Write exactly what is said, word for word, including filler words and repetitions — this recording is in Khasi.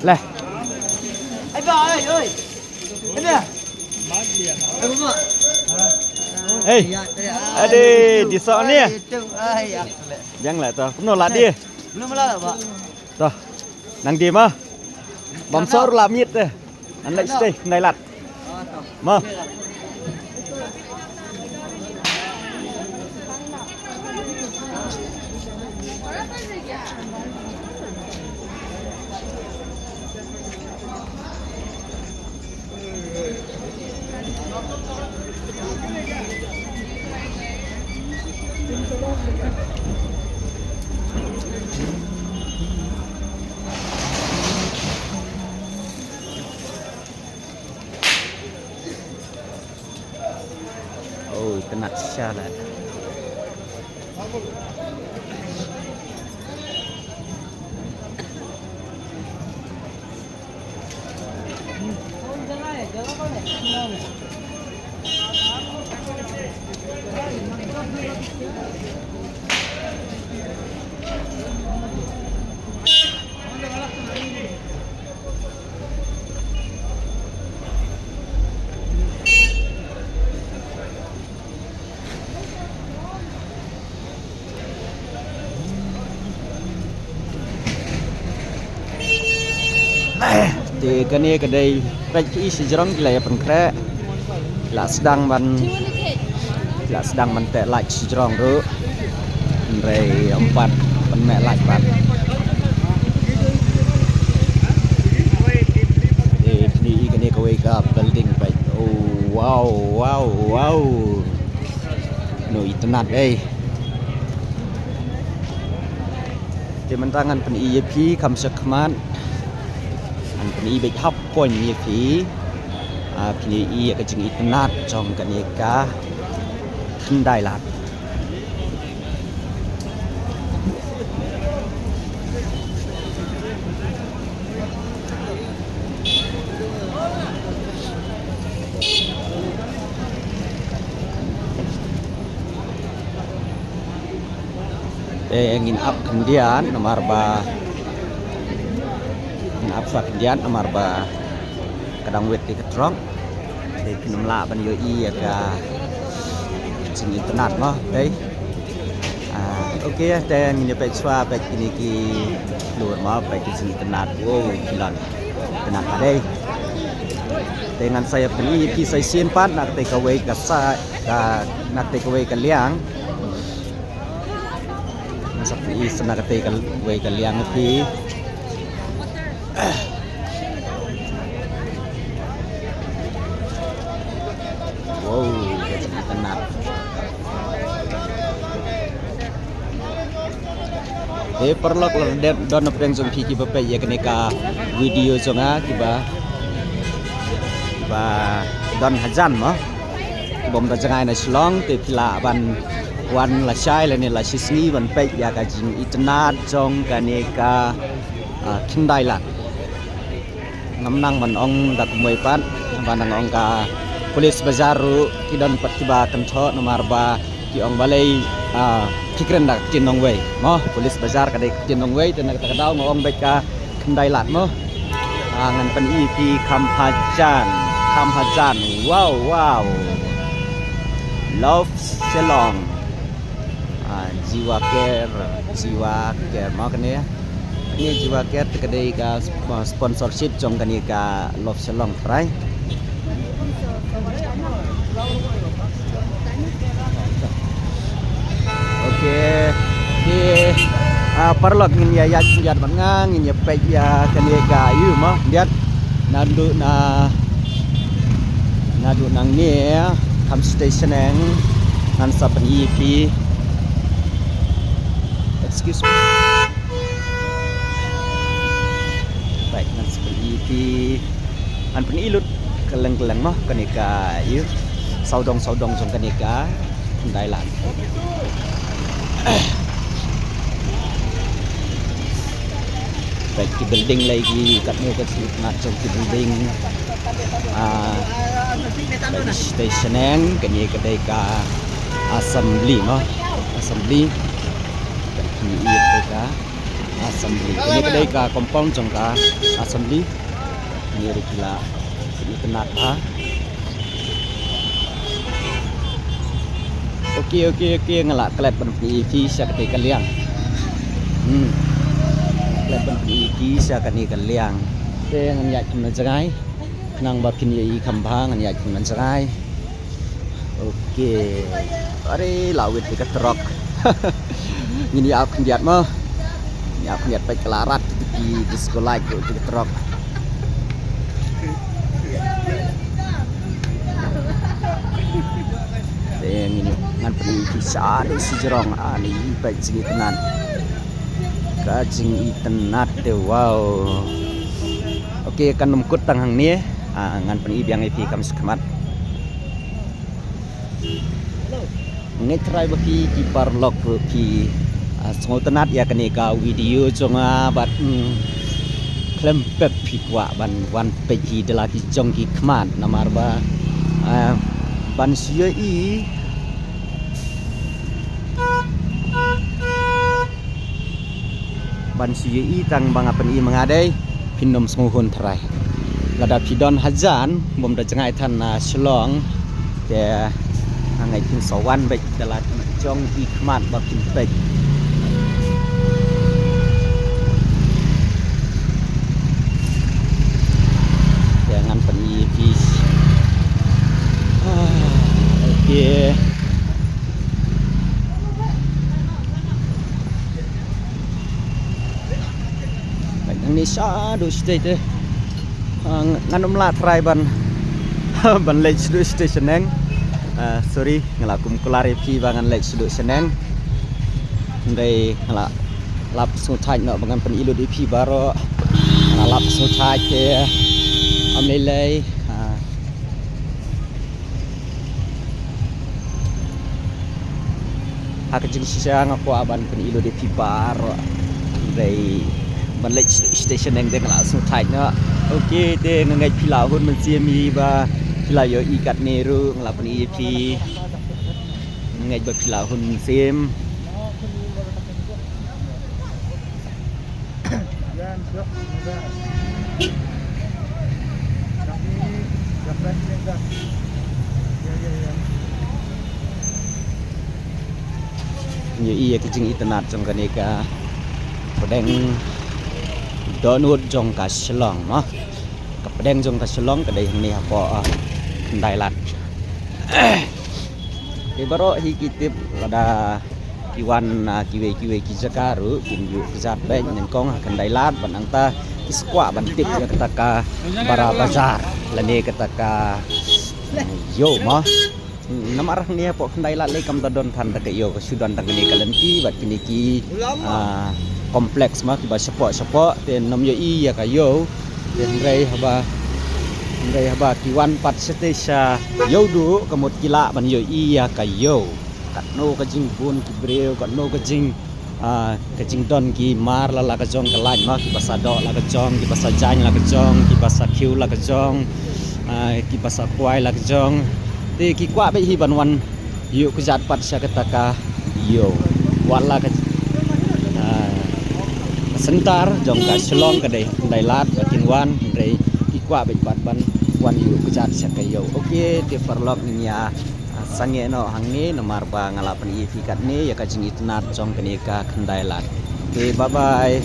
Leh. Hei. Ade, di sa ni. Jang lah tu. Kumno lah di? To. Nang di ma. Bam sor la miet te. An lai stay, nai lat. Ma. Oh, itynnad shisha leh. Te kane ka dei peit ki sha jrong ki la ïa pynkhreh. La sdang ban, la sdang ban teh light sha jrong ruh. Hynrei ym pat ban meh light pat. Te phi i kane kawei ka building peit. Oh, wow, wow, wow. No, itynnad ei. Te mynta ngan pyni ïa phi kham shakhmat. Ngan pyni beit hap point ïa phi. Ah, phin ïohi ïa ka jingitynnad jong kane ka khyndai lad. Te ngin ap khyndiat namar ba, ngin ap sa khyndiat namar ba ka dang wit ïa ka trok. Te phin ym lah ban ïohi ïa ka jingitynnad mo, te. Ah, okay, te ngin ïa peit shuwa, peit kine ki floor mo, peit ki jingitynnad. Wow, ki long itynnad pat ei. Te ngan sa ïa pyni ïa phi sa shisien pat na katei kawei ka sa, ka, na katei kawei ka liang. Ngan sa pyni sa na katei kawei ka liang ïa phi. Wow, ka jingitynnad. Te paralok, lada don na pdeng jong phi kiba peit ïa kane ka video jong nga, kiba, kiba don hajan mo, kibym da jngai na Shillong, te phi lah ban wan lashai lane lashisngi ban peit ïa ka jingitynnad jong kane ka, ah, khyndai lad. Ngam nang ban ong da kumwei pat, ba nang ong ka Police Bazar ruh ki don pat kiba kynthoh namar ba ki ong balei, ah, ki kren da ka ktien nongwei mo. Police Bazar ka dei ka ktien nongwei, te na kata ka daw nga ong beit ka khyndai lad mo. Ah, ngan pyni ïa phi kham hajan, kham hajan. Wow, wow. Love Shillong. Ah, Jiwa Care, Jiwa Care mo kane. Kane Jiwa Care te ka dei ka sp-, sponsorship jong kane ka Love Shillong trai. Okay. Te, ah, paralok, ngin ïa ïaid khyndiat bad nga, ngin ïa peit ïa kane ka, ïa mo, khyndiat. Naduh na, naduh nangne, kham station eng, ngan sa pyni ïa phi. Excuse me. Baik, ngan sa pyni ïa phi. Ngan pyni lut kylleng kylleng mo, kane ka, ïa, sawdong sawdong jong kane ka khyndai lad. Peit ki building lai ki, katno ka shu ngat jong ki building. Ah, station eng, kane ka dei ka assembly mo, assembly. Peit ki, ïa, ka assembly. Kane ka dei ka compound jong ka assembly. Kine ruh ki la itynnad bha. Okay, okay, okay, nga la klet ban pyni ïa phi sha kane ka liang. Hmm. Klet ban pyni ïa phi sha kane ka liang. Te ngan ïaid kham na jngai. Nang ba phin ïohi kham bha ngan ïaid kham na jngai. Okay. Are la wit ïa ka truck. Ngin ïa ap khyndiat mo. Ngin ïa ap khyndiat peit ka la rat ki disco light ruh ïa ka truck. Te ngin ïa ngan pyni ïa phi sha dei shi jrong ani peit jingitynnad. Ka jingitynnad te wow. Okay, kan ym kut tang hangne. Ah, ngan pyni biang ïa phi kam sha khmat. Ngeit trai ba phi ki paralok ruh phi, ah, sngewtynnad ïa kane ka video jong nga bad, mm, khlem pep phi kwah ban wan peit hi da la ki jong ki khmat namar ba, ah, ban shu ïohi ban shu ïohi tang ba nga pyni ma nga dei phin ym sngewhun trai. Lada phi don hajan bym da jngai than na Shillong te nga ngeit phin sa wan beit da la ki jong ki khmat ba phin peit. Te ngan pyni ïa phi. Ah, okay. Peit hangne shaduh shatei te. Ah, ngan ym lah trai ban, ban leit shaduh shatei shaneng. Ah, sorry, nga la kum kular ïa phi ba ngan leit shaduh shaneng. Hynrei nga la lap sngewthait noh ba ngan pyni lut ïa phi baroh. Nga la lap sngewthait te. Am lei lei. Ah. Ha ka jingshisha nga kwah ban pyni lut ïa phi baroh. Hynrei ban leit station neng te nga la sngewthait noh. Okay, te nga ngeit phi la hun mynsiem hi ba phi la ïohi katne ruh nga la pyni ïa phi. Nga ngeit ba phi la hun mynsiem. Ngi ïohi ïa ka jingitynnad jong kane ka pdeng dohnud jong ka Shillong mo. Ka pdeng jong ka Shillong ka dei hangne hapoh, ah, Khyndai Lad. Te baroh hi ki tip lada ki wan, ah, kiwei kiwei ki jaka ruh kin ïoh kjat beit nyngkong ha Khyndai Lad bad nangta ki sa kwah ban tip ïa kata ka Bara Bazar lane kata ka, mm, ïew mo. Mm, namar hangne hapoh Khyndai Lad lei kam da don than da ka ïew, ka shu don tang kane ka lynti bad kine ki, ah, complex mo kiba shapoh shapoh te ym ïohi ïa ka ïew. Te hynrei haba, hynrei haba ki wan pat shatei sha Ïewduh ka mut ki lah ban ïohi ïa ka ïew. Katno ka jingbun ki briew, katno ka jing, ah, ka jingdon ki mar la la ka jong ka lain mo, kiba sa doh la ka jong, kiba sa jaiñ la ka jong, kiba sa khiew la ka jong, ah, kiba sa kwai la ka jong. Te ki kwah beit hi ban wan ïoh kjat pat sha kata ka ïew. Wat la ka, ah, ka center jong ka Shillong ka dei Khyndai Lad ba kin wan, hynrei ki kwah beit pat ban wan ïoh kjat sha ka ïew. Okay, te paralok ngin ïa, ah, sangeh noh hangne namar ba nga la pyni ïa phi katne ïa ka jingitynnad jong kane ka Khyndai Lad. Okay, bye bye.